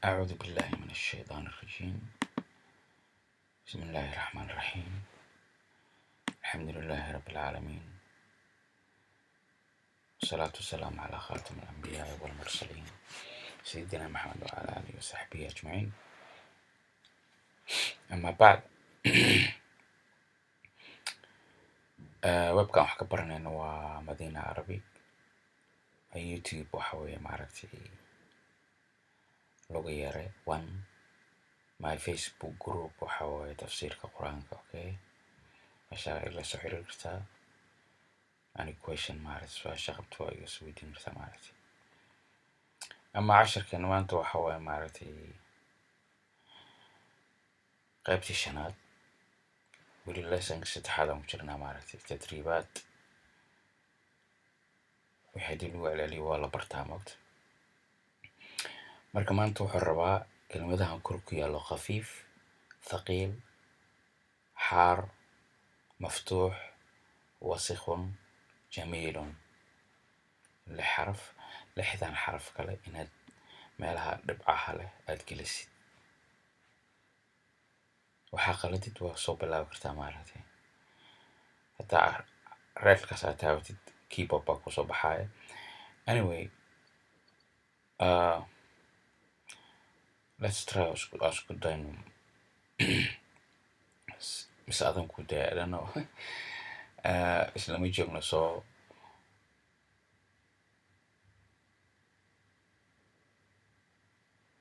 أعوذ بالله من الشيطان الرجيم. بسم الله الرحمن الرحيم. الحمد لله رب العالمين، والصلاة والسلام على خاتم الأنبياء والمرسلين سيدنا محمد وعلى آله وصحبه أجمعين. أما بعد، webkan wax ka baranayno waa Madina Arabic. YouTube waxa weeye, maaragtay, lagu yeeray one. My Facebook group waxa weeye tafsiirka Qur-aanka. Okay, meesha ila soo xiriiri kartaa. Any question, maaragtay, su-aasha qabto waa iga soo weydiin kartaa, maaragtay. Ama casharkan maanta waxa waaye, maaragtay, qaybtii shanaad. Weli lessonka saddexaad aan ku jirnaa, maaragtay, tadriibaad. Wixii haddii lagu celceliyo waa la bartaa, maogta. Marka maanta wuxuu rabaa kelmadahan kor ku yaallo: khafiif, thaqiil, xaar, maftuux, wasikhun, jamiilun. Lix xaraf. Lixdan xaraf kale inaad meelaha dhibcaha leh aad gelisid. Waxaa qaladid waa soo bilaabi kartaa, maaragtay. Hataa reerkaas aad taabatid, keyboard baa kusoo baxaaya. Anyway, let's try. Isku dayno mise adan ku daya? I don't know. Islama joogno, so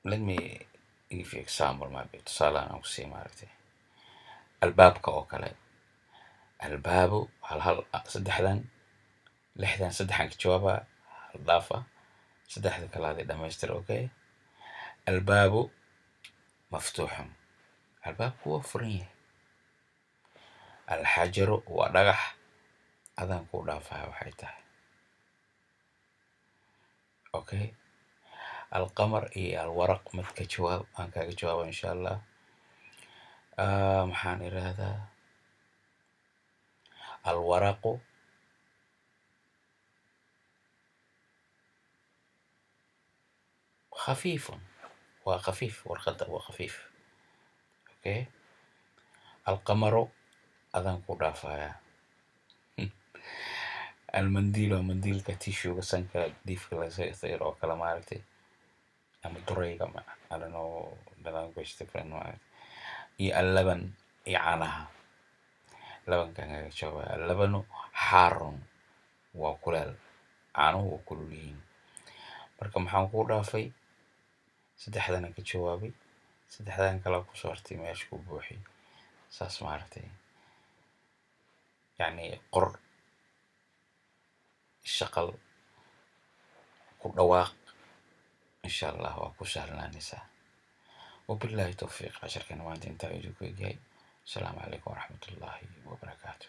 let me give you example. Maybe tusaale aan ku siiya, maaragtay, albaabka oo kale. Albaabu, hal hal, saddexdan, lixdan, saddexan ka jawaaba, hal dhaafa, saddexda kale adi dhamaystir. Okay, albaabu maftuuxun, albaabku waa furan yahay. Alxajaru waa dhagax, adaan kuu dhaafaya waxay tahay. Okay, alqamar iyo alwaraq mid ka jawaab, aan kaaga jawaabo insha Allah. Maxaan irahdaa? Alwaraqu khafiifun, waa khafiif, warqadda waa khafiif. Okay, alqamaru adaan ku dhaafaya. Almandiil waa mandiilka, tissuega sanka diifka laga sayro oo kale, maaragtay, ama durayga, I don't know the language different, maaragtay. Iyo allaban iyo caanaha. Labankan kaga jawaabaya: allabanu xaarun, waa kuleel, caanuhu waa kulul yihiin. Marka maxaan kuu dhaafay? Saddexdana ka jawaabay, saddexdan kale kusoo hartay, meesha ku buuxi. Saas, maaragtay, yacni qor, shaqal ku dhawaaq, insha Allah waa ku sahlanaanaysaa. Wabillahi towfiiq. Casharkan maanta intaa idinku egyahay. Asalaamu calaykum waraxmatullaahi wabarakaatu.